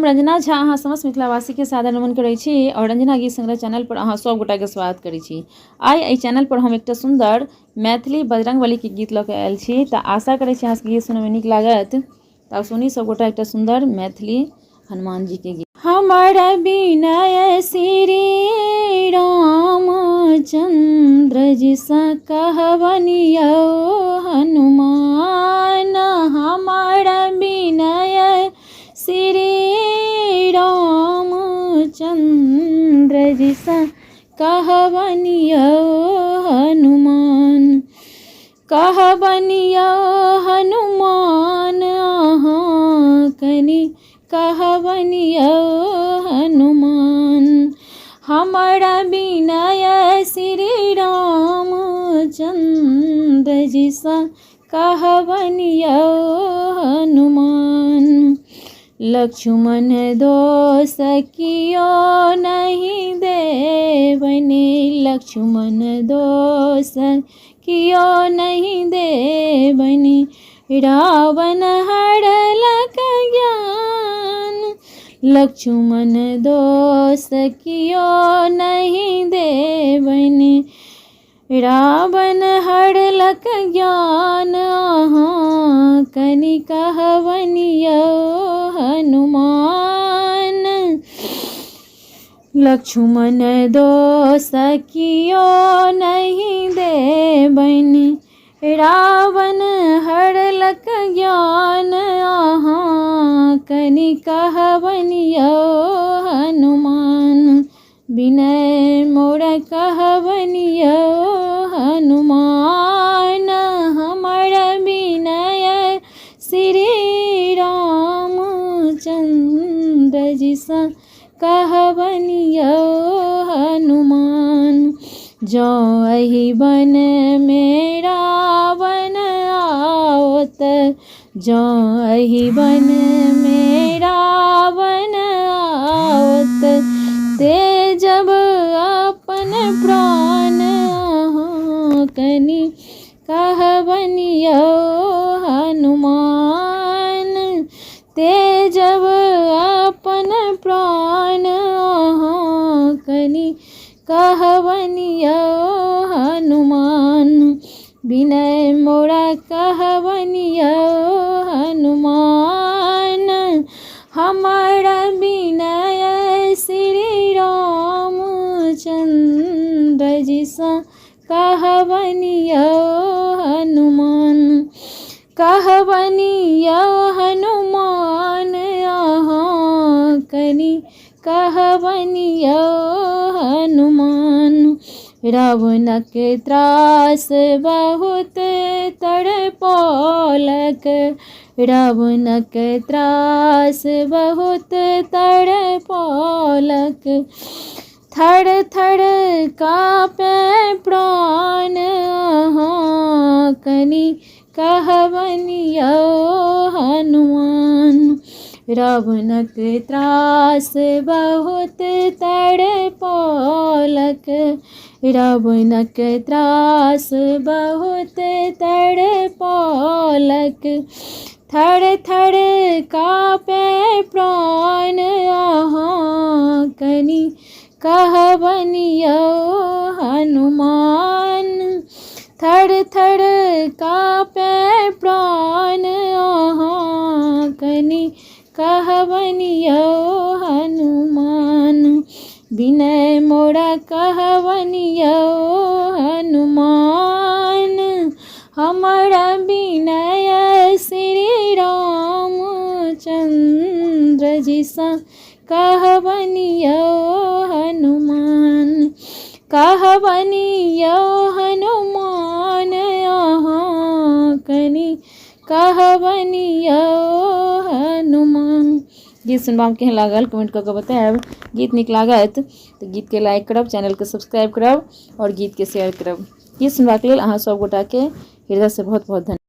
हम रंजना झा अहाँ समस्त मिथिलावासीके सादर नमन करै छी आओर रंजना गीत संग्रह चैनल पर अहाँ सब गोटाके स्वागत करै छी। आइ एहि चैनल पर हम एकटा सुन्दर मैथिली बजरंगबलीके गीत लऽ कऽ आयल छी, तऽ आशा करै छी अहाँ सबके गीत सुनैमे नीक लागत। तऽ आब सुनी सब गोटा एकटा सुन्दर मैथिली हनुमान जी के गीत। हमर विनय श्री रामचंद्र जी सँ कहबनियौ हनुमान, हमर विनय श्री रामचंद्र जी सँ कहबनियौ हनुमान, कहबनियौ हनुमान अहाँ कनि कहबनियौ हनुमान, हमरा विनय श्री रामचंद्र जीसँ कहबनियौ हनुमान, लक्ष्मण दोष कियो नहि देबनि, लक्ष्मण दोष कियो नहि देबनि, रावण हरलक ज्ञान, लक्ष्मण दोष कियो नहि देबनि, रावण हरलक ज्ञान, अहाँ कनि कहबनियौ हनुमान, लक्ष्मण दोष कियो नहि देबनि, रावण हरलक ज्ञान, अहाँ कनि कहबनियौ हनुमान, विनय मोर कहबनियौ हनुमान, हमर विनय श्री रामचंद्र जीसँ कहबनियौ हनुमान, जँ एहि वनमे रावण आओत, जँ एहि वनमे रावण आओत, ते जब अपन प्राण, अहाँ कनि कहबनियौ हनुमान, ते जब अपन प्राण, अहाँ कनि कहबनियौ हनुमान, विनय मोरा कहबनियौ हनुमान, हमर विनय श्री रामचंद्र जीसँ कहबनियौ हनुमान, कहबनियौ हनुमान, अहाँ कनि कहबनियौ हनुमान, रावणक त्रास बहुत तड़पौलक, रावणक त्रास बहुत तड़पौलक, थर थर काँपे प्राण, अहाँ कनि कहबनियौ हनुमान, रावणक त्रास बहुत तड़पौलक, रावणक त्रास बहुत तड़पौलक, थर थर काँपे प्राण, अहाँ कनि कहबनियौ हनुमान, थर थर काँपे प्राण, अहाँ कनि कहबनियौ हनुमान, विनय मोरा कहबनियौ हनुमान, हमरा विनय श्री रामचंद्र जीसँ कहबनियौ हनुमान, कहबनियौ हनुमान, अहाँ कनि कहबनियौ हनुमान। गीत सुनबामे केहन लागल कमेंट कऽ कऽ बतायब। गीत नीक लागत तऽ गीतके लाइक करब, चैनलके सब्सक्राइब करब आओर गीतके शेयर करब। गीत सुनबाक लेल अहाँ सब गोटाके हृदयसँ बहुत बहुत धन्यवाद।